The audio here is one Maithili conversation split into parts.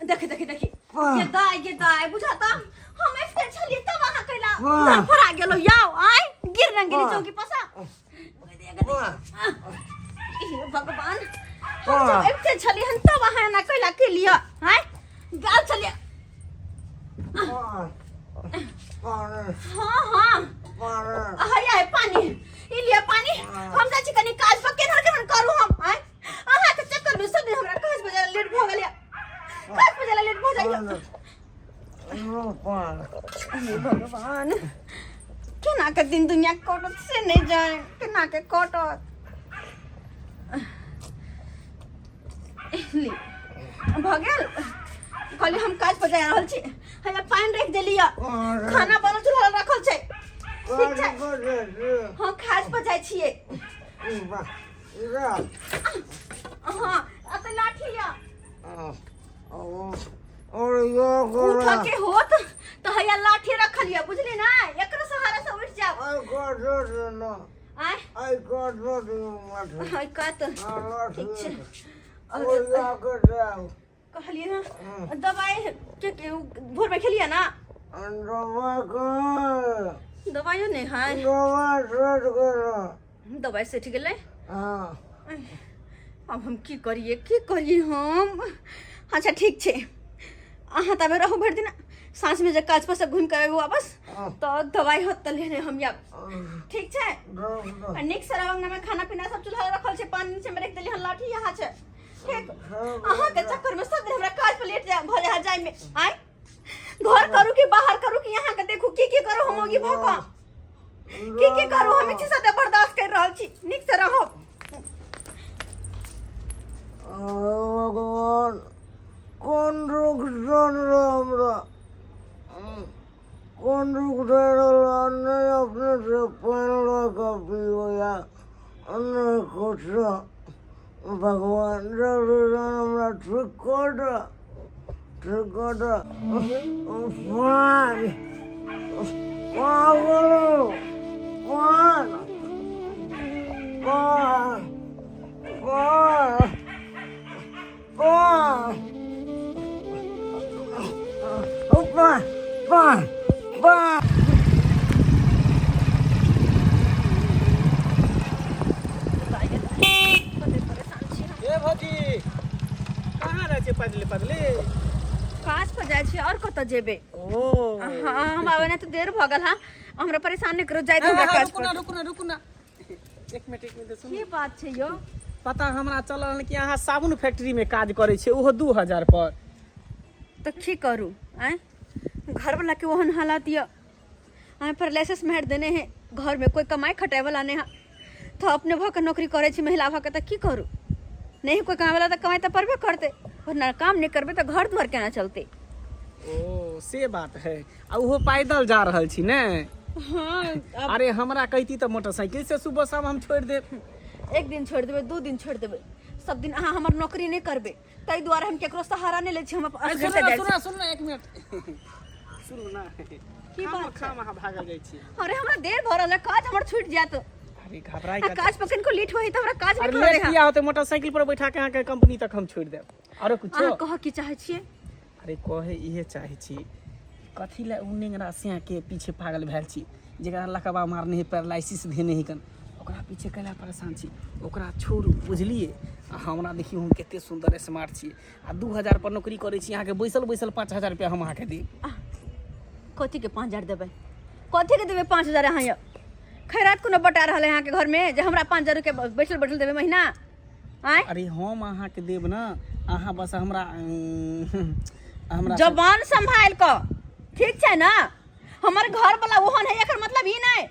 देखी देखी देखी ये दाय ये दाय बुझाता हम एते छलिए तब अहाँ कैला वाह। धरफड़ा गेलो याओ आय गिर रंग गेली वाह। चौकी पसा हे भगवान हम वाह। जब एते छलिए हन तब अहाँ एना कैला के लिअ आय गाल छलिए हाँ हाँ हैया है पानी ई लिअ पानी हम जाइ छी कनी काज पर केना केना करू हम आय अहाँ के चक्कर में सब दिन हमरा काज पर जाय लेट भऽ गेल काज पर जाय लेट भऽ जाइए हे भगवान केना के दिन दुनिया कटत से नहीं जाए केना के कटत ली भऽ गेल कहली हम काज पर जा रहल छी हैया पानि राखि देली खाना बनल चूल्हा रखल छै ठीक छै हम काज पर जाइ छियै हाँ अतऽ लाठी यऽ उठऽ के होत तऽ हैया लाठी रखल यऽ बुझली ना एकरो सहारा से उठि जाब आय हाय का तऽ ठीक छै और कहलिए ना दवाई के भोर में खेलिए ना दवाइयो नहीं है दवाई सेठ गेलै अब हम की करिए की करिए हम अच्छा ठीक छै अहाँ तबे रहू भरि दिन साँझमे जे काज पर से घूमि कऽ अयबै वापस तऽ दवाइ होत तऽ लेने हम आयब ठीक छै आ नीक से रहू अंगनामे खाना पीना सब चूल्हा रखल छै पानि नीचे मे राखि देलियै हन लाठी यहाँ छै ठीक अहाँके चक्कर में सब दिन हमरा काज पर लेट जाय भऽ जाय जाय में आय घर करू कि बाहर करू कि यहाँ के देखू की की करू हम होगी भऽ कऽ की की करू हम इच्छा से बर्दाश्त कर रहल छी नीक से रहब भगवान कोन रोग सन हमरा कोन दुख दे रहल नहि अपने से पानि लऽ कऽ पीबैया नहि किछु भगवान जल्दी हमरा ठीक कऽ दे ठीक कऽ दे पानि पानि पानि पानि पानि पानि ए भौजी कहाँ जाइ छियै पैदले पैदले काज पर जाइ छी और कतऽ जेबै ओ हाँ हम आबै ने तऽ देर भऽ गेल हँ हमरा परेशान नहि करू जाइत हमरा काज रुकू ना पर रुकू ना रुकू ना एक मिनट एक मिनट सुनू की बात छै यौ पता हमरा चलल कि अहाँ साबुन फैक्ट्रीमे काज करै छियै ओहो 2000 पर तऽ की करू आँय घरवला के ओहन हालात यऽ अहाँ पैरालिसिस मारि देने है घर में कोई कमाई खटाए वाला नहीं है तो अपने भऽ के नौकरी करै छी महिला भऽ के तऽ की करू नहीं कोई कमाए वाला तऽ कमाई तऽ पड़बे करतै वरना काम नहीं करबै तऽ घर दुआर केना चलतै ओ से बात है आ ओहो पैदल जा रहल छी ने हाँ अरे हमरा कहती तऽ मोटरसाइकिल से सुबह शाम हम छोड़ि देब एक दिन छोड़ि देबै दू दिन छोड़ि देबै सब दिन अहाँ हमर नौकरी नहि करबै ताहि दुआरे हम केकरो सहारा नहि लै छी हम अरे असगरे सुनू ना जाइ सुनू ना सुनू ना एक मिनट सुनू ना छी की खाम बात छै खाम अहाँ भागल जाइ छी अरे हमरा देर भऽ रहल है काज हमर छूटि जायत अरे घबराइ आ कथी काज पर कनिको लेट होई तऽ हमरा काज अरे नहि करऽ लेट देहा किया होतै मोटरसाइकिल पर बैठा के अहाँके कंपनी तक हम छोड़ि देब आरो कुछो अहाँ कहऽ की चाहै छियै अरे कहे इहे चाहै छी कथी लए ओ नेंगरा सियाके पीछे पागल भेल छी जकरा लकवा मारने है पैरालिसिस धेने है कन ओकरा पीछे कैला परेशान छी ओकरा छोड़ू बुझलियै आ हमरा देखियौ हम कते सुन्दर स्मार्ट छी आ 2000 पर नौकरी करै छी अहाँके बैसल बैसल 5000 रुपया हम अहाँके देब कथी के 5000 देबै कथी के देबै 5000 अहाँ यौ खैरात कोनो बटा रहल है अहाँके घरमे जे हमरा 5000 रुपया बैसल बैठल देबै महीना आँय अरे हम अहाँके देब ने अहाँ बस हमरा हमरा जबान संभाल कऽ ठीक छै ने हमर घर वाला ओहन है एकर मतलब ई नहीं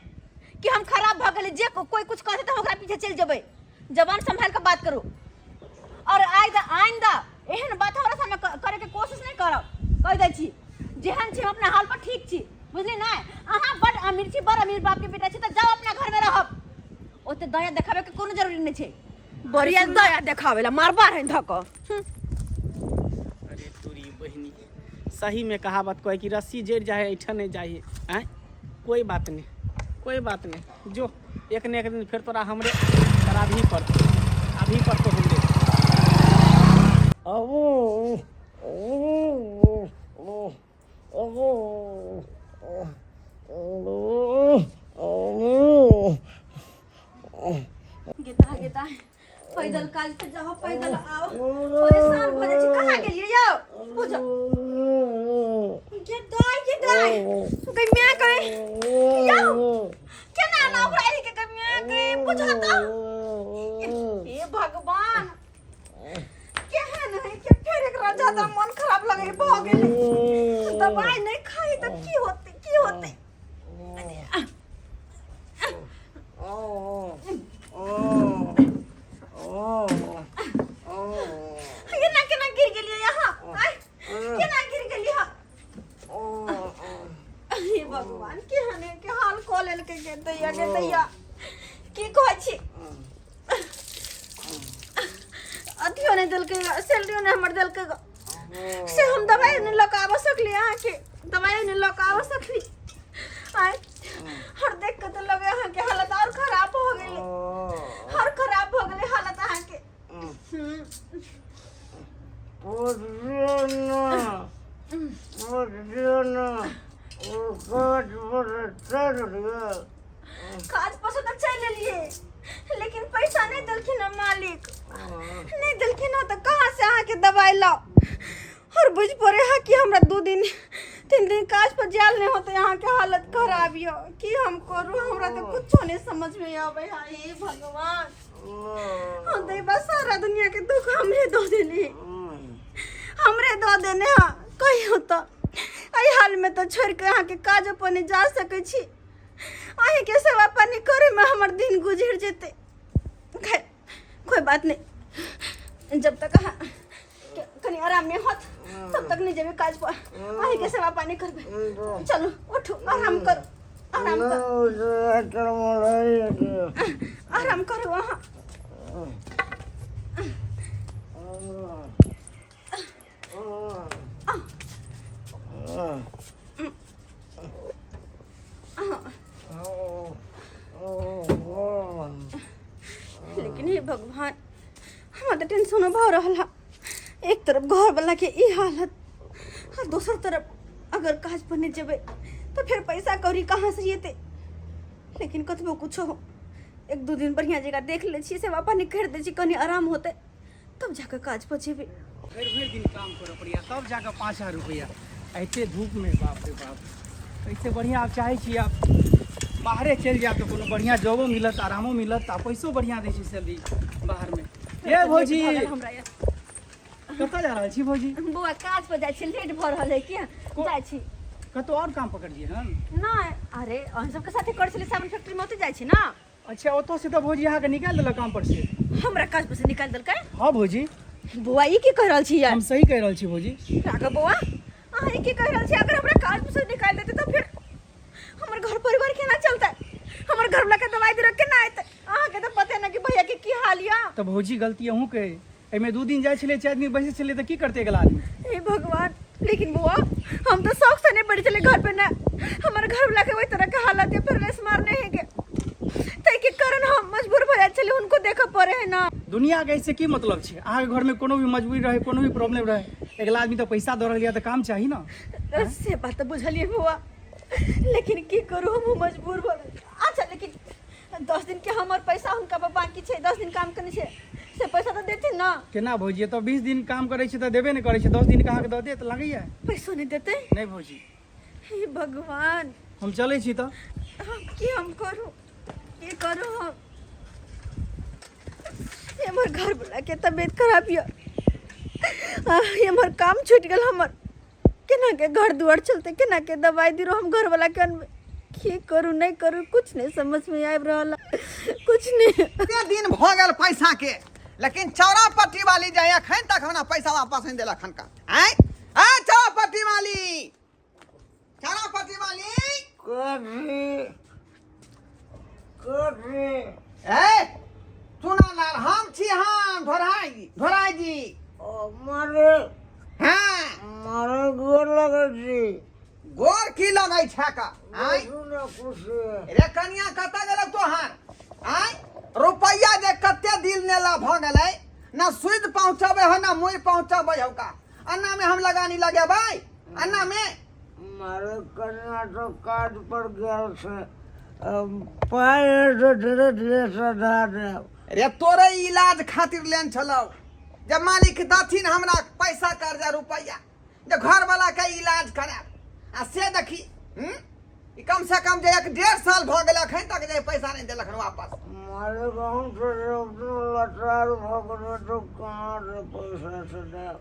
कि हम खराब भऽ गेली जे कोई कुछ कहते तऽ हम ओकरा पीछे चलि जेबै जबान संभाल कऽ बात करू और आइंदा आइंदा एहन बात हमरा सामने करे के कोशिश नहीं करब कहि दै छी जेहन छी हम अपना हाल पर ठीक छी बुझली ने अहाँ बड अमीर छी बड़ अमीर बाप के बेटा छी तऽ जाओ अपना घर में रहब ओते दया देखावे के कोनो जरूरी नहीं छै बढ़िया दया देखावे ला मारबा है धक अरे तोरी बहिनी सही में कहावत कहे कि रस्सी जड़ जाए ऐठन नहीं जाए आँय कोई बात नहीं कोई बात नहीं जो एक ने एक दिन फिर तोरा हमरे खराब ही पड़तो अभी पड़तो हमरे अबू पैदल काज पे जाओ पैदल आओ परेशान भऽ जाइ छी कहाँ गेलियै यौ बुझ गे दाइ गे दाइ गै माय गै यौ केना एना ओकरा एहि के गै माय गै बुझ तऽ हे भगवान केहन है के फेर एकरा ज्यादा मन खराब लगे भऽ गेलै दवाइ नहि खाइ तऽ की होतै की होतै केना केना गिर गेलियै यहाँ आय केना गिर गेलियै हे भगवान केहन के हाल कऽ लेलकै गे दैया गे दैया की कहै छी अथियो नहि देलकै सैलरियो नहि हमर देलकै से हम दवाइ नहि लऽ कऽ आबऽ सकली अहाँके दवाइ नहि लऽ कऽ आबऽ सकली आय हर देख कऽ तऽ लगे अहाँके हालत आओर खराब भऽ गेलै आओर खराब भऽ गेलै हालत अहाँके काज पर से तऽ चलि एलियै लेकिन पैसा नहि देलखिन हँ मालिक नहि देलखिन हँ तऽ कहाँ से अहाँके दवाइ लाउ और बुझ पड़े है कि हमरा 2 दिन 3 दिन काज पर जायल नहीं होते अहाँके हालत खराब यऽ की हम करू हमरा तऽ कुछो नहीं समझ में आवे है हे भगवान हम तो बस सारा दुनिया के दुख हमरे दो देने हमरे दो देने हाँ कहियो तो एहि हाल में तो छोड़ के अहाँके काज पर नहीं जा सकै छी अहींके सेवा पानी करे में हमर दिन गुजर जेतै खैर कोई बात नहीं जब तक अहाँ कनी आराम नहीं होत तब तक नहीं जेबे काज पर अहीं के सेवा पानी करबे चलो उठो आराम करो आराम करो आराम करो अहाँ लेकिन हे भगवान हमरा तऽ टेंशन भऽ रहल है एक तरफ घर वाला के ई हालत आ दोसर तरफ अगर काज पर नहीं जेबै तऽ फेर पैसा कौड़ी कहाँ से एतै लेकिन कतबो कुछो हो 1-2 दिन बढ़िया जगह देख लै छियै सेवा पानी करि दै छियै कनि आराम होतै तब जाकऽ काज पर जेबै। भरि भरि दिन काम करऽ पड़ैया तब जाकऽ 5000 रुपैआ एते धूपमे बाप रे बाप एहिसँ बढ़िआँ आब चाहै छी आब बाहरे चलि जायब तऽ कोनो बढ़िआँ जॉबो मिलत आरामो मिलत आ पैसो बढ़िआँ दै छै सैलरी बाहरमे ए भौजी भऽ गेल हमरा यार। कतऽ जा रहल छी भौजी? बौआ काज पर जाइ छी लेट भऽ रहल है किया जाइ छी। कतौ आओर काम पकड़लियै हन? नहि अरे अहाँ सबके साथे करै छलियै साबुन फैक्ट्री मे ओतऽ जाइ छी ने। अच्छा ओतऽ से तऽ भौजी अहाँके निकालि देलक काम पर से। हमरा काज पर से निकालि देलकै? हँ भौजी। बौआ ई की कहि रहल छी यार? हम सही कहि रहल छी भौजी। राघव बौआ अहाँ ई की कहि रहल छी? अगर हमरा काज पर से निकालि देतै तऽ फेर हमर घर परिवार केना चलतै? हमर घर वाला के दवाई दे केना एतै? अहाँके तऽ पते ने कि भैया के की हाल यऽ। तऽ भौजी गलती अहूँके अइ एहिमे 2 दिन जाइ छलै 4 दिन बैसै छलै तऽ की करतै अगला आदमी? हे भगवान लेकिन बुआ हम तो शौक से नहीं पड़ी चले घर पे ना हमारे घर वाला के वही तरह के हालत है फिर मारने है के तै के कारण हम मजबूर भऽ जाइ छली उनको देखऽ पड़े है ना। दुनिया के ऐसे की मतलब छै अहाँके घरमे कोनो भी मजबूरी रहे कोनो भी प्रॉब्लम रहे अगला आदमी तऽ पैसा दऽ रहल यऽ तऽ काम चाही ने। से बात तऽ बुझलियै बुआ लेकिन की करू हम मजबूर भऽ गेल। अच्छा लेकिन 10 दिन के हमर पैसा हुनका पर बाकी छै 10 दिन काम करने छै से पैसा तऽ देथिन ना? केना भौजी तऽ 20 दिन काम करै छै तऽ देबे नहि करै छै 10 दिन के अहाँके दऽ देत लागैया? पैसो नहीं देते? नहि भौजी। हे भगवान। हम चलै छी तऽ। हम की हम करू की करू हम ये हमर घर वाला के तबियत खराब यऽ ये हमर काम छूट गेल हमर केना के घर दुआर चलते केना के दवाई दिरो हम घर वाला के अनबै की करू नहीं करू कुछ नहीं समझ में आबि रहल है, कुछ नहीं। कते दिन भऽ गेल पैसा के लेकिन चौरा पट्टी वाली जे एखन तक हमरा पैसा वापस नहीं देलक हन का आँय आ चौरा पट्टी वाली चौरा पट्टी वाली। कथी कथी? ए सुना लाल हम छी हम ढोराई ढोराई जी। ओ मारे। हाँ। मारे गोर लगै छी। गोर की लगै छै का आँय? देखू ने खुशी। रे कनिया कतऽ गेलौ तोहर आँय रुपैआ जे कते दिल नेला भऽ गेलै ना सुद पहुँचबै हो ना मुइ पहुँचबै हो का अन्ना में हम लगानी लगेबै अन्ना में। मारे कन्या तो काज पर गेल छै पाइ तऽ धीरे धीरे सधा देब। रे तोरे इलाज खातिर लेन छलौ जे मालिक दथिन हमरा पैसा कर्जा रुपैआ जे घरवाला के इलाज करायब आ से देखी हम्म? ई कम से कम जे एक डेढ़ साल भऽ गेल अखन तक जे पैसा नहि देलखन वापस। मालिक हम तऽ अपनो लचार भऽ गेलै तऽ कहाँसँ पैसा से देब।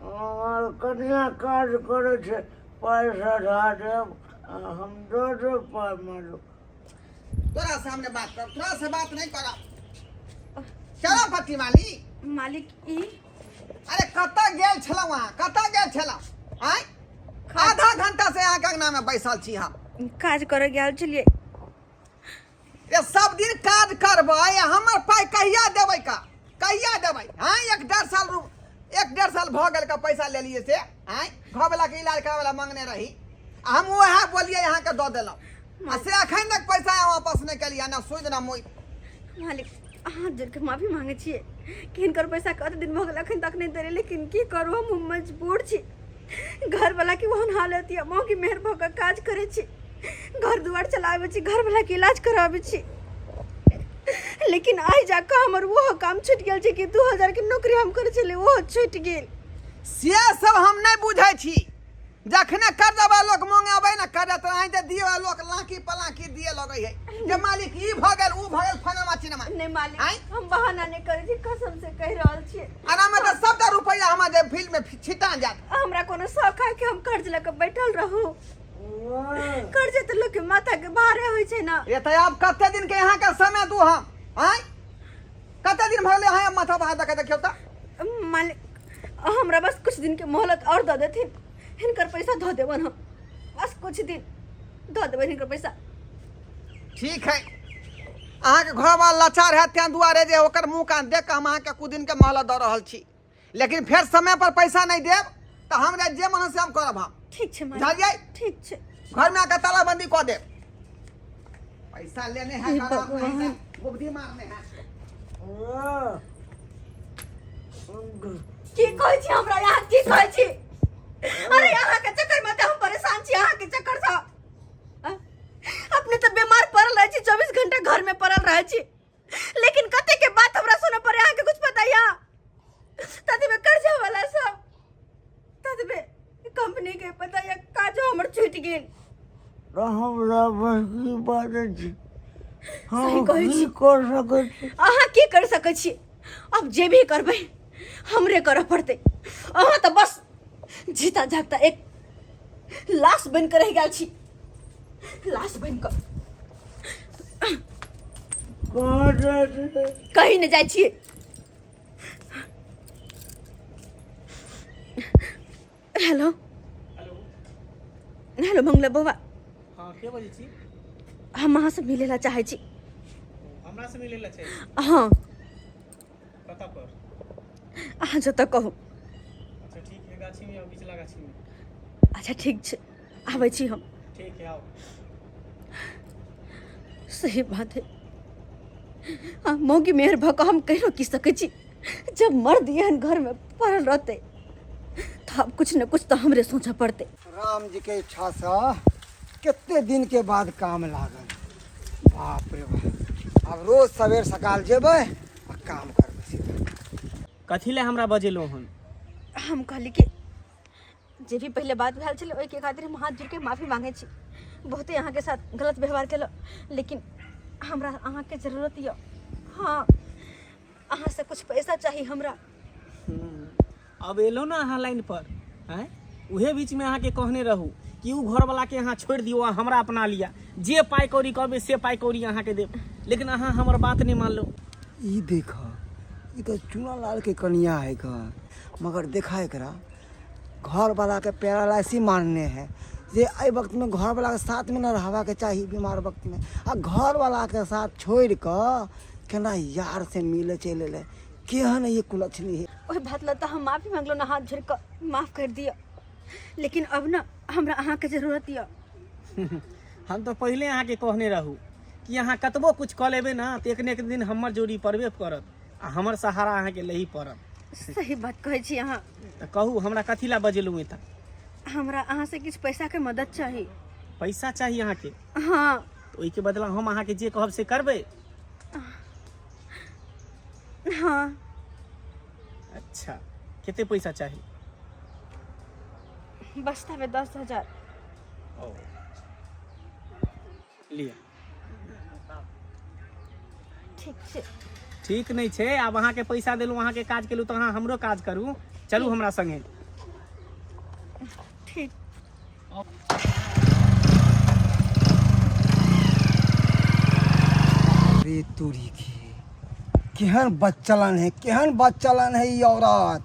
हमर कनिया काज करै छै, पाइ सधा देब आ हम दऽ देब पाइ मालिक। तोरा सामने बात कर, तोरा से बात नहीं करब। चलो पति माली। मालिक ई अरे कतऽ गेल छलहुँ अहाँ, कतऽ गेल छलहुँ आँय? आधा घंटा से अहाँके अंगना में बैसल छी हम। काज करे गेल छलियै। ये सब दिन काज करबै आ हमर पाइ कहिया देबै का, कहिया देबै आँय? एक डेढ़ साल रु एक डेढ़ साल भऽ गेल का पैसा लेलियै से आँय? घरवला के इलाज कराबै ला मांगने रही आ हम वएह बोलियै अहाँके दऽ देलहुँ आ से अखन तक पैसा अहाँ वापस नहि केलियै, ना सूद ना मुइ। मालिक अहाँ जोड़ के माफी मांगे छियै कि हिनकर पैसा कते दिन भऽ गेल अखन तक नहि देले, लेकिन की करू हम मजबूर छी। घरवला के ओहन हालत यऽ, माँ के मेहर भऽ कऽ काज करै छी, घर दुआर चलाबै छी, घरवला के इलाज कराबै छी, लेकिन आइ जाकऽ हमर ओहो काम छुटि गेल छै कि 2000 के नौकरी हम करै छलियै ओहो छुटि गेल। से सब हम नहि बुझै छी। जखने कर्जा वाला लोक मांगे अबै ने कर्जा तऽ अहीं जे दिए वाला लोक लाकी पलाकी दिए लगै है जे मालिक ई भऽ गेल ऊ भऽ गेल फलाना चिनमा। नहि मालिक आँय? हम बहाना नहि करै छी, कसम से कहि रहल छियै। एना मे तऽ सबटा रुपैआ हमरा जे फील्ड में छिटा जायत। हमरा कोनो शौक है कि हम कर्ज लऽ कऽ बैठल रहू? कर्ज तऽ लोक के माथा के भारे होइ छै ना। ये तऽ आब कते दिन के अहाँ के समय दू हम आँय? कते दिन भऽ गेलै अहाँ माथा भार दऽ के देखियौ तऽ। मालिक हमरा बस कुछ दिन के मोहलत और दऽ देथिन, हिनकर पैसा धऽ देबन हम, बस कुछ दिन दऽ देबनि हिनकर पैसा। ठीक है, अहाँके घरवाला लाचार है तें दुआरे जे ओकर मुँह कान देख कऽ हम अहाँके कुछ दिन के मोहलत दऽ रहल छी, लेकिन फेर समय पर पैसा नहीं देब तऽ हमरा जे मन से हम करब हम। ठीक छै मालिक। बुझलियै? ठीक छै। घर में आके तालाबंदी कऽ देब। पैसा लेने है, हे करार नहीं है, भगवान। बुद्धि मारने है। की कहै छी हमरा यहाँ, की कहै छी? अरे अहाँ के चक्कर में तऽ हम परेशान छी, अहाँ के चक्कर से। अपने तऽ बीमार पड़ल रहै छी, 24 घंटा घर में पड़ल रहै छी, लेकिन कते के बात हमरा सुनऽ पड़े अहाँ के कुछ पता या? ततबे में कर्जा वाला सब, ततबे कंपनी के पता या काजो हमर छूटि गेल। तऽ हमरा बस की बाजै छी, हम सही कहै की छी। कऽ सकै छी? अहाँ की कर सकै छी? अब जे भी करबै हमरे करऽ पड़तै। अहाँ तऽ बस जीता जागता एक लाश बनि कऽ रहि गेल छी, लाश बनि कऽ। कहाँ जाइ छी? कहीं नहि जाइ छियै। हेलो हेलो मंगला बौआ। हाँ, के बजै छी? हम अहाँ से मिले ला चाहै छी। हमरा से मिले ला चाहै छी? हाँ। कतऽ पर? अहाँ जतऽ कहू। अच्छा ठीक है, गाछी में आओ, बिचला गाछी में। अच्छा ठीक छै, आबै छी हम। ठीक है, आओ। सही बात है, आ मौगी मेहर भऽ कऽ हम कहियो की सकै छी? जब मर्द एहन घरमे पड़ल रहतै तऽ आब कुछ ने कुछ तऽ हमरे सोचऽ पड़तै। राम जी के इच्छा से कते दिन के बाद काम लागल, बाप रे बाप। आब रोज सवेर सकाल जेबै आ काम करबै सीधा। कथी ले हमरा बजेलहुँ हन? हम कहली कि जे भी पहले बात भेल छलै ओहिके खातिर हम हाथ जोड़ के माफी मांगे छी, बहुते अहाँके साथ गलत व्यवहार केलहुँ, लेकिन हमरा अहाँके जरूरत यऽ। हाँ, अहाँसँ कुछ पैसा चाही हमरा। अब एलहुँ ने अहाँ लाइन पर, आँय? उहे बीचमे अहाँके कहने रहू कि उ घरवलाके अहाँ छोड़ि दियौ आ हमरा अपना लिअ, जे पाइ कौड़ी कहबै से पाइ कौड़ी अहाँके देब, लेकिन अहाँ हमर बात नहि मानलहुँ। ई देख, ई तऽ चूना लाल के कनिया है ग, मगर देखा एकरा घर वाला के पैरालाइसिस मारने है, जे एहि वक्त में घर वाला के साथ में न रहबा के चाही बीमार वक्त में, आ घर वाला के साथ छोड़ के केना यार से मिले चलि एलै, केहन ये कुलक्षणी है। ओहि बात लए तऽ हम माफी मांगलहुँ ने, हाथ जोड़ि कऽ माफ कर दिअ, लेकिन अब ने हमरा अहाँके जरूरत यऽ। हम तऽ पहिले अहाँके कहने रहू कि अहाँ कतबो कुछ कऽ लेबै ने तऽ एक ने एक दिन हमर जोड़ी पड़बे करत आ हमर सहारा अहाँके लही पड़त। सही बात कहै छी अहाँ। तऽ कहू हमरा कथी लए बजेलहुँ एतऽ? हमरा अहाँसँ किछु पैसाके मदद चाही। पैसा चाही अहाँके? हाँ। तऽ ओहिके बदला हम अहाँके जे कहब से करबै? हाँ। अच्छा, कते पैसा चाही? बस्ता में 10,000। ओ लिअ। ठीक छै। ठीक नहि छै। आब अहाँके पैसा देलहुँ, अहाँके काज केलहुँ, तऽ अहाँ हमरो काज करू। चलू हमरा संगे। ठीक। रे तोरी के, केहन बच्चलन है, केहन बच्चलन है ई औरत।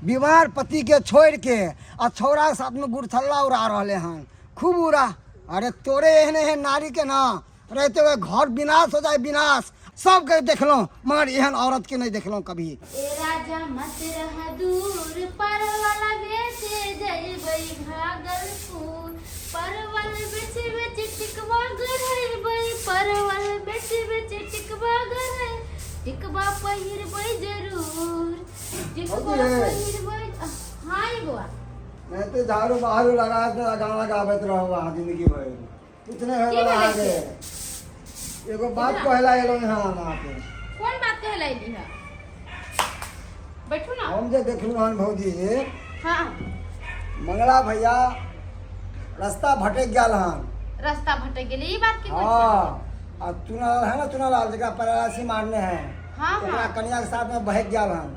बीमार पति के छोड़ के आ छौड़ा के साथ में गुड़थल्ला उड़ा रहले हन, खूब उड़ा। अरे तोरे एहन एहन नारी के ना रहते हुए घर विनाश हो जाए, विनाश। सबके देखलहुँ मगर एहन औरत के नहीं देखलहुँ कभी। ए राजा मत रह दूर, परवल बेचे जइबै भागलपुर, परवल बेच बेच टिकवा गढ़ैबै, परवल बेच बेच टिकवा गढ़ै, टिकवा पहिरबै जरूर, टिकवा भौजी हे। पहिरबै। हाँ ये बौआ। नहीं तो झाड़ू बहारू लगा के गाना गाबैत रहू अहाँ जिंदगी भरि। कुछ नहीं की होय वाला भेलै अहाँके। एगो बात कहला एलहुँ यहाँ हम अहाँके। कोन बात कहला एली है? बैठू ना। हम जे देखलहुँ हन भौजी, हाँ, मंगला भैया रास्ता भटक गेल हन। रास्ता भटक गेलै, ई बात की कहै छियै? हाँ, आ चुनालाल है ना, चुनालाल जकरा पैरालाइसिस मारने है, हाँ, ओकरा हाँ। कनिया के साथ में बहक गेल हन।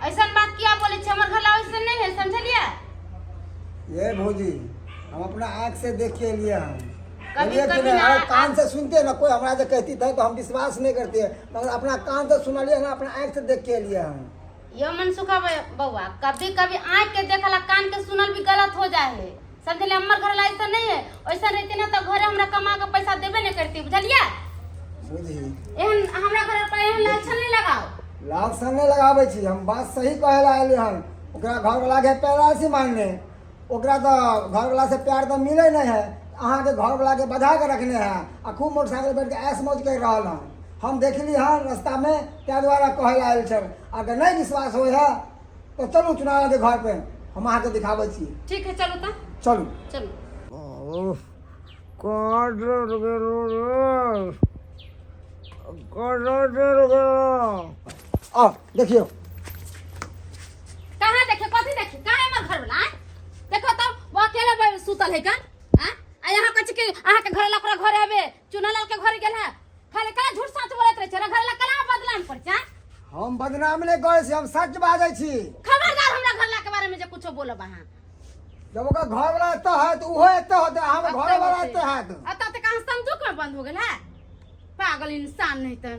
ऐसन बात किया बोले छी? हमर घर ला ऐसन नहीं है, समझलिए? ये भौजी, हम अपना आँख से देख के लिए हम कभी बुझलिए कि कभी नहीं? ना अगर कान से सुनते ना, कोई हमरा से कहती था तो हम विश्वास नहीं करते, मगर अपना कान से सुनलिए ना, अपना आँख से देख के लिए हम। यो मनसुखा बौआ, कभी कभी आँख के देखल आ कान के सुनल भी गलत हो जाए है, समझलिए? हमर घर ला ऐसा नहीं है। ऐसा रहते ना तो घरे हमरा कमा के पैसा देबे नहीं करती, बुझलिए? बुझी। एहन हमरा घर पर एहन लक्षण नहीं लगाओ। लाल सन नहीं लगाबै छी हम, बात सही कहे ला एलियै हन। ओकरा घरवला के पैरासी मारने, ओकरा तऽ घरवला से प्यार तऽ मिलै नहीं है। अहाँके घरवला के बधा के रखने है आ खूब मोटरसाइकिल बैठ के ऐश मौज कर रहल हन। हम देखली हन रास्ता में, ताहि दुआरे कहै ला आयल छल। अगर नहीं विश्वास होइ है तऽ चलू चुनाव के घर पे, हम अहाँके दिखाबै छी। ठीक है, चलू तऽ। चलू। चलू। ओह, कहाँ चलि गेलहुँ रे? कतऽ चलि गेलहुँ? आ देखियौ। कहाँ देखे? कथी देखे? कहाँ है हमर घर वाला? आँय? देखो तो वो अकेला सुतल है कन। आँय? आ यहाँ कहै छै कि अहाँके घर वाला ओकरा घर आबे चुनालाल के घर गेल है। खाली कला झूठ सच बोलैत रहै छै, घर वाला कला बदनाम करै छै, आँय? हम बदनाम नहि करै छी, हम सच बाजै छी। खबरदार हमरा घर वाला के बारे में जे कुछो बोलब अहाँ। जब ओकर घर वाला एतऽ है तऽ ओहो एतऽ होतै, अहाँके घर वाला एतऽ हैत। अतः तक अहाँ संदूक में बंद हो गेल है, पागल इंसान। नहीं तो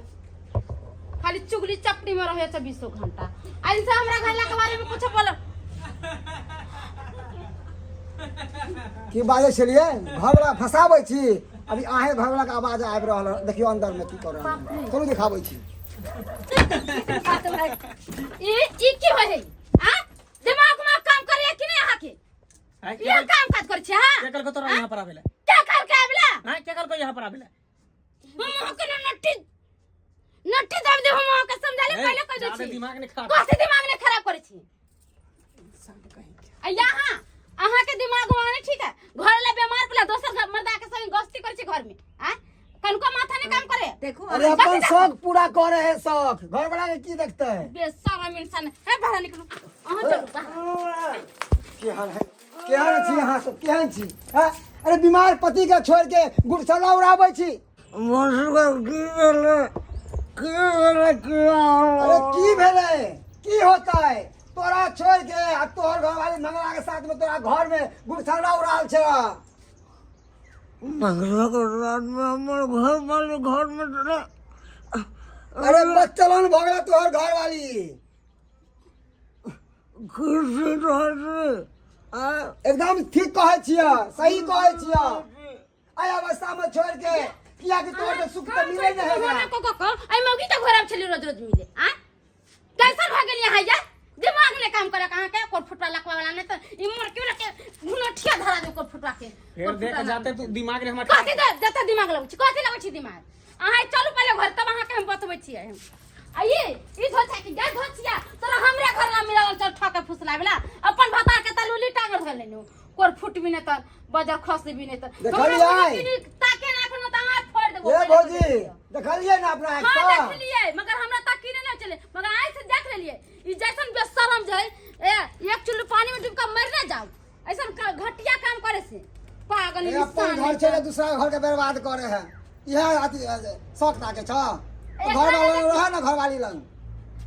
खाली चुगली चपटी में रहे चौबीसों घंटा। आ इंसान हमरा घर के बारे में कुछ बोलो। की बाजै छलियै? घरवला फंसाबै छी। अभी अहें घरवला के आवाज आबि रहल है, देखियौ अंदर में की कर रहल है। चलू दिखाबै छी। ई ई की होय है? आ दिमाग में काम करे कि नहीं अहाँ के? आँय, के ये कहल- काम काज करै छी? हां, के कहलको तोरा यहाँ पर आबेला? क्या कर के आबला? आँय, के कहलको यहाँ पर आबेला? हम अहाँ के ना नट्टी नट्टी दाब दे। हम अहाँ के समझाले ए, पहले कह दै जादे छी। दिमाग ने खराब। कथी दिमाग ने खराब करै छी? आ यहाँ अहाँ के दिमाग वहाँ नहीं ठीक है। घर ला बीमार पड़ा, दोसर घर मर्दा के संग गस्ती करै छी घर में। आ कनको माथा नहीं काम करे। देखू। अरे अपन शौक पूरा करे है, शौक। घर वाला के की देखते है? बेशरम इंसान है। बाहर निकलू अहाँ, चलू बाहर। केहन है, केहन छी अहाँ सब, केहन छी? हैं? अरे बीमार पति के छोड़ के गुड़सला उड़ाबै छी। मनसुखा, की भेलै? की भेलै? की अरे की भेलै? की होतै? तोरा छोड़ के आ तोहर घरवाली मंगला के साथ में तोरा घर में गुड़सला उड़ाल छै। मंगला के रात में हमर घर वाली घर में चले। अरे बच्चलन भऽ गेलै तोहर घरवाली। खुशी रहै छी आ एकदम ठीक कहै छियै, सही कहै छियै। एहि अवस्था में छोड़ के कियाकि तोहर के सुख तऽ मिलै नहि है एकरा। को को को आई मौगी तो घर छली रोज रोज मिले। आ कैसन भऽ गेल यहाँ? यार दिमाग ने काम करे कहाँ के। कोर फुटवा लकवा वाला नहीं तो ई मोर क्यों रखे घुनठिया धरा दे कोर फुटवा के। फेर देख जाते तू दिमाग रे हमर। कथी दे जते दिमाग लगै छी? कथी लगै छी दिमाग अहाँ? चलू पहिले घर, तब अहाँके हम बतबै छियै हम। आ ई ई धोछा के जा धोछिया तोरा हमरे घर ला मिलल। चल ठके फुसलावेला अपन भतार के तलुली टांगल भेलै नु। कोर फुट भी नहीं तर बजर खस भी नहीं तर। देखलियै? ताके ना कोनो त अहाँ फोड़ देबो। ए भौजी, देखलियै ने अपना आँखि हाँ सँ? देखलियै, मगर हमरा ताकी नहि चले। छलै मगर आइ से देख लेलिए ई जैसन बेशरम जे है ए एक चुल्लू पानी में डूब के मर ना जाओ ऐसन घटिया काम करे से पागल ए, अपन इंसान घर छोड़ के दूसरा घर के बर्बाद करे है इहे अथी शौक ताके छ घर वाला लग रह ना घरवाली लग।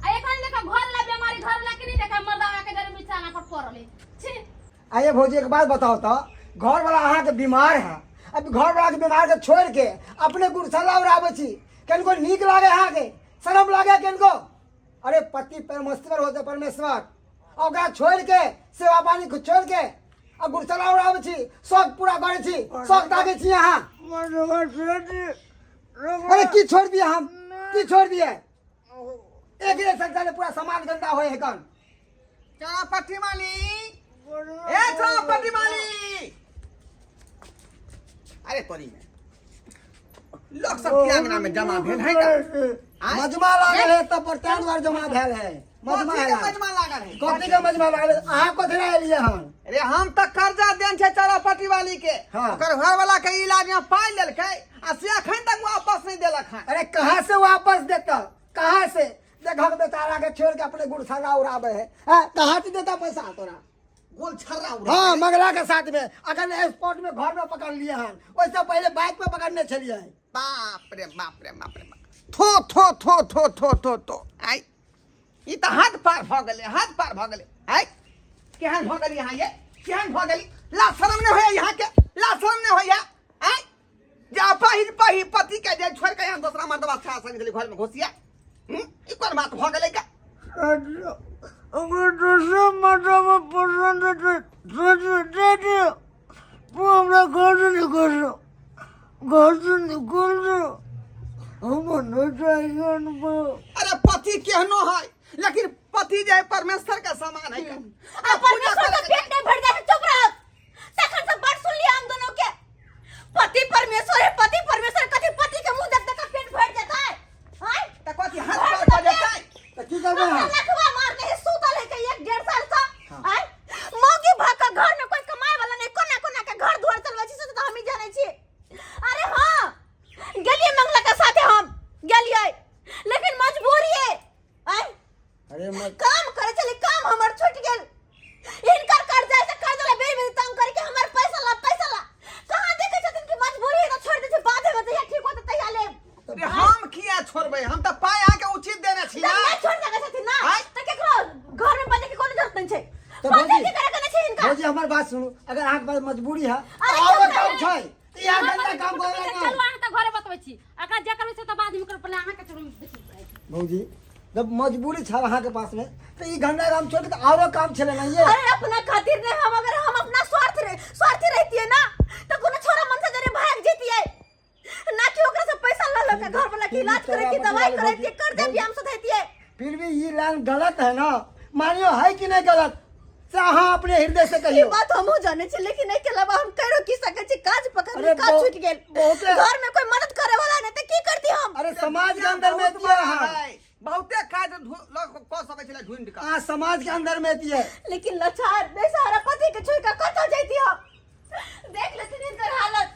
आ एकरा नहीं देखा घर ला बीमारी घर ला के नहीं देखा मर्दावा के जरे बिछाना पर पड़ल है छी। आइए भौजी, एक बात बताओ तो, घर वाला अहाँ के बीमार है, अब घर वाला के बीमार के छोड़ के अपने गुरसला उड़ाबै छी, कनको नीक लागे अहाँ के? शरम लागे कनको? अरे पति परमेश्वर होते परमेश्वर, आ ओकरा छोड़ के सेवा पानी के छोड़ के आ गुरसला उड़ाबै छी, शौक पूरा करै छी, शौक ताकै छी अहाँ। अरे की छोड़ दिए हम, की छोड़ दिए? एक एक संसार में पूरा समाज गंदा होए है कन। चौरापट्टी वाली, ए चौरापट्टी वाली, अरे तोरी में लोग सब के अंगना में जमा भेल है का? आँय? मजमा लागल है तब पर तान बार जमा भेल है। मजमा कथी के है मजमा लागल है? कथी के मजमा लागल है? अहाँ कथी लए एलियै हन? अरे हम तऽ कर्जा देन छै चौरापट्टी वाली के। हाँ। ओकर घर वाला के इलाज में पाई लेलकै आ से अखन तक वापस नहीं देलक हन। अरे कहाँ से वापस देता, कहाँ से? देखक बेचारा के छोड़ के अपने गुड़साला उड़ाबे है, हैं? कहाँ से देता पैसा तोरा? गोल छर्रा उड़ा। हाँ, मंगला के साथ में अगर स्पॉट में घर में पकड़ लिए हन, वैसे पहले बाइक पे पकड़ने चलिए। बाप रे बाप रे बाप रे बाप, थो थो थो थो थो थो थो, आइ ई तऽ हाथ पार भऽ गेलै, हाथ पार भऽ गेलै। आइ केहन भऽ गेली यहाँ ये, केहन भऽ गेली? ला शरम नहि होइया यहाँ के, ला शरम नहि होइया? आइ जे पहिल पहिल पति के जे छोड़ के यहाँ दोसरा मर्दबा छा संग गेली घर में घुसिया, ई कोन बात भऽ गेलै का? अगर दोसर मर्दबा पसंद हेतै दे दियौ, हमरा घर से निकल, घर से निकल जाओ, हम नहीं चाहिए अनुभव। अरे पति केहनो है लेकिन पति जे है परमेश्वर के समान है का। आ परमेश्वर के पेट नहीं भर जाए चुप रहो। तखन से बड़ सुन लिया हम दोनों के, पति परमेश्वर है, पति परमेश्वर, कथी पति के मुंह देख देख के पेट भर जाता है? आय त कथी हाथ पार कऽ जेतै? तऽ की करबै हमरा अहाँ? लखवा मारने है सूतल है के एक डेढ़ साल से। आय मौगी भाग के घर में कोई कमाए वाला नहीं, कोना कोना के घर द्वार चलबै छी से तो हम ही जानै छी। अरे हाँ गेलिए मंगला के साथे हम गेलिए, लेकिन मजबूरी है। आय अरे काम करे चली, काम हमर छूट गेल, इनकर कर्जा से कर्जा ला बेर बेर तंग करके हमर पैसा ला पैसा ला, कहाँ देखे छथिन कि मजबूरी है तो छोड़ दे छै, बाद में जहिया ठीक होते तहिया लेब। अरे हम किया छोड़बै, हम तऽ पाइ अहाँके उचित देने छी तऽ ना। नहि छोड़ सकै छथिन ना आँय? तऽ केकरो घर में बने के कोनो जरूरत नहीं छै। तऽ बने भौजी के करे के नहीं छै हिनका। भौजी हमर बात सुनू, अगर अहाँके पास मजबूरी है तऽ अरे आओरो चुप काम रह। छै तऽ इएह गंदा काम करे ना। चलू अहाँ तऽ घरे बतबै छी, अकरा जे करबै से तऽ बाद में करब, पहिले अहाँके चलू देखी। भौजी जब मजबूरी छल अहाँके पास में तऽ ई गंदा काम छोड़ के तऽ आओरो काम छलै ना ये। अरे अपना खातिर नहीं, हम अगर हम अपना स्वार्थ रहे, स्वार्थी रहती ना तो कोनो छोरा मन से जरे भाग जैतिए ना कि ओकरा से पैसा ल ल के घर वाला के इलाज करे के दवाई करे के कर्जा भी हम सधैतिए। फिर भी ये लाइन गलत है ना, मानियो है कि नहीं गलत से अहाँ अपने हृदय से कहियो। ई बात हमहूँ जाने छी, लेकिन एहि के अलावा हम करो की सकै छी? काज पकड़ अरे काज छूट गेल, घर में कोई मदद करे वाला नहीं त की करती हम? अरे समाज के अंदर में एतिए अहाँ, बहुते काज लोग कऽ सकै छलै ढूंढि कऽ, अहाँ समाज के अंदर में एतिए। लेकिन लाचार बेसहारा पति के छोड़ के कतौ जैती हम? देख लेथिन हिनकर हालत,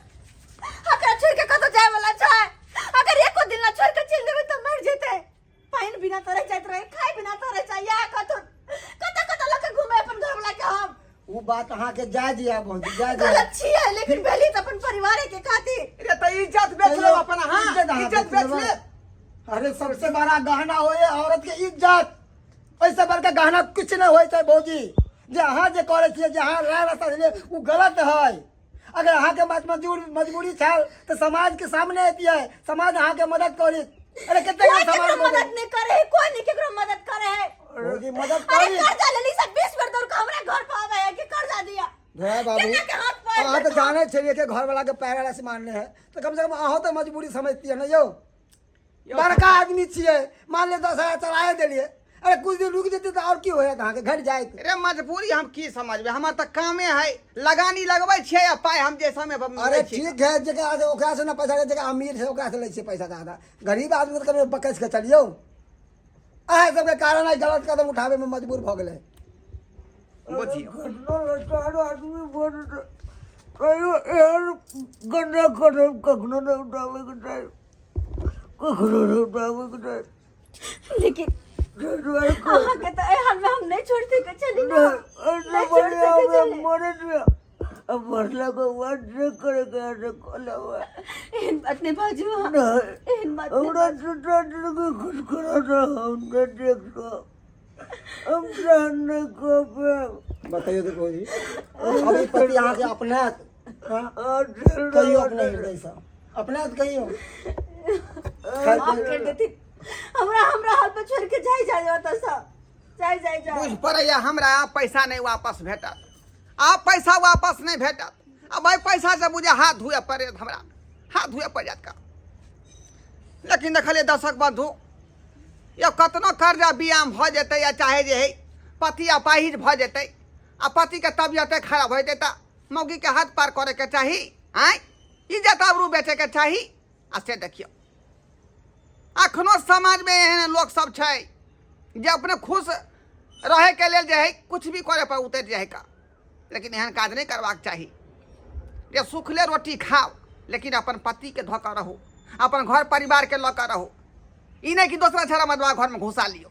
अकरा छोड़ के कतौ जाय वाला छै? अगर एको दिन ला छोड़ के चलि देबै तऽ मरि जेतै। पानि बिना तरह जाइत रहे, खाय बिना तरह जाय, या कतौ कतौ कतौ लऽ के घूमे अपन घर वाला के हम। वो बात अहाँ के जायज या भौजी, जायज या। गलत छियै लेकिन भेली तऽ अपन परिवारे के खातिर। रे तऽ इज्जत बेच लेब अपन अहाँ, इज्जत अहाँ इज्जत बेच बेच लेबै। लेब। अरे सबसे बड़ा गहना होए औरत के इज्जत, ओहिसँ बड़का गहना किछु नहि होइ छै भौजी। जे अहाँ जे करै छियै, जे अहाँ राय रास्ता छलियै ओ गलत है। अगर अहाँके बात मजबूरी छल तऽ समाज के सामने अतियै, समाज अहाँके मदद करी। अरे कते कोई समाज केकरो मदद मदद नहीं करे है, कोई नहीं केकरो मदद करे है। भौजी मदद अरे करी। कर्जा लेली सब 20 बेर दौड़ के हमरा घर पर आवे है कि कर्जा दिया। भैया बाबू, केना के हाथ पैर अहाँ तऽ देखा। जानै छलियै कि घरवला के पैरालिसिस मारने है, तऽ कम से कम अहूँ तऽ मजबूरी समझतियै ने यौ। बड़का आदमी छियै, मान लिअ 10,000 चलाए देलियै, अरे कुछ दिन रुकि जेतै तऽ आओर की होयत अहाँके, घटि जायत। रे मजबूरी हम की समझबै, हमर तऽ कामे है लगानी लगबै छियै आ पाइ हम जे समय पर अरे लै छियै। ठीक है, जेकरा से ओकरा से ना पैसा लै, जेकरा अमीर छै ओकरा से लै छियै पैसा ज्यादा, गरीब आदमी तऽ कभी बकसि कऽ चलियौ। अहाँ सबके कारण आइ गलत कदम उठाबैमे मजबूर भऽ गेलै। बुझियौ कखनो लाचार आदमी भऽ जेतै कहियो एहन गंदा कदम कखनो नहि उठाबैके चाही, कखनो नहि उठाबैके चाही। लेकिन अहाँके तऽ एहि हालमे हम नहि छोड़ि सकै छली ने, नहि छोड़ि सकै छली। मरे दिअ आ मरला के बाद जे करे के है से कऽ लेबै। एहन बात नहि बाजू अहाँ। नहि, एहन बात नहि। हमरा टूटा जिंदगी खुश करा दे, हम नहि देख सकब, हम सहन नहि कऽ पायब। बतैयौ तऽ भौजी, अभी पति अहाँके अपनायत? हाँ? कहियौ, अपने हृदयसँ अपनायत, कहियौ। माफ कर देथिन हमरा, हमरा हाल पे छोड़ के जाय जाय ओतऽ से जाय जाय जाय। बुझि पड़ैया हमरा आब पैसा नहि वापस भेटत, आब पैसा वापस नहि भेटत। आब एहि पैसासँ बुझे हाथ धोए पड़त हमरा, हाथ धोए पड़ि जायत का। लेकिन देखलियै दर्शक बन्धु, यौ कतनो कर्जा बियाम भऽ जेतै या चाहे जे हइ पति अपाहिज भऽ जेतै आ पतिके तबियते खराब भऽ जेतै तऽ मौगीके हाथ पार करैके चाही, आँय, इज्जत आबरू बेचैके चाही। आ से देखियौ, अखनो समाजमे एहन लोक सब छै जे अपने खुश रहैके लेल जे हइ कुछ भी करे पर उतरि जाइ का। लेकिन एहन काज नहि करबाक चाही जे सुखले रोटी खाओ लेकिन अपन पतिके धऽ कऽ रहू, अपन घर परिवारके लऽ कऽ रहू, ई नहि कि दोसरा छड़ा मदवा घरमे घुसा लियौ।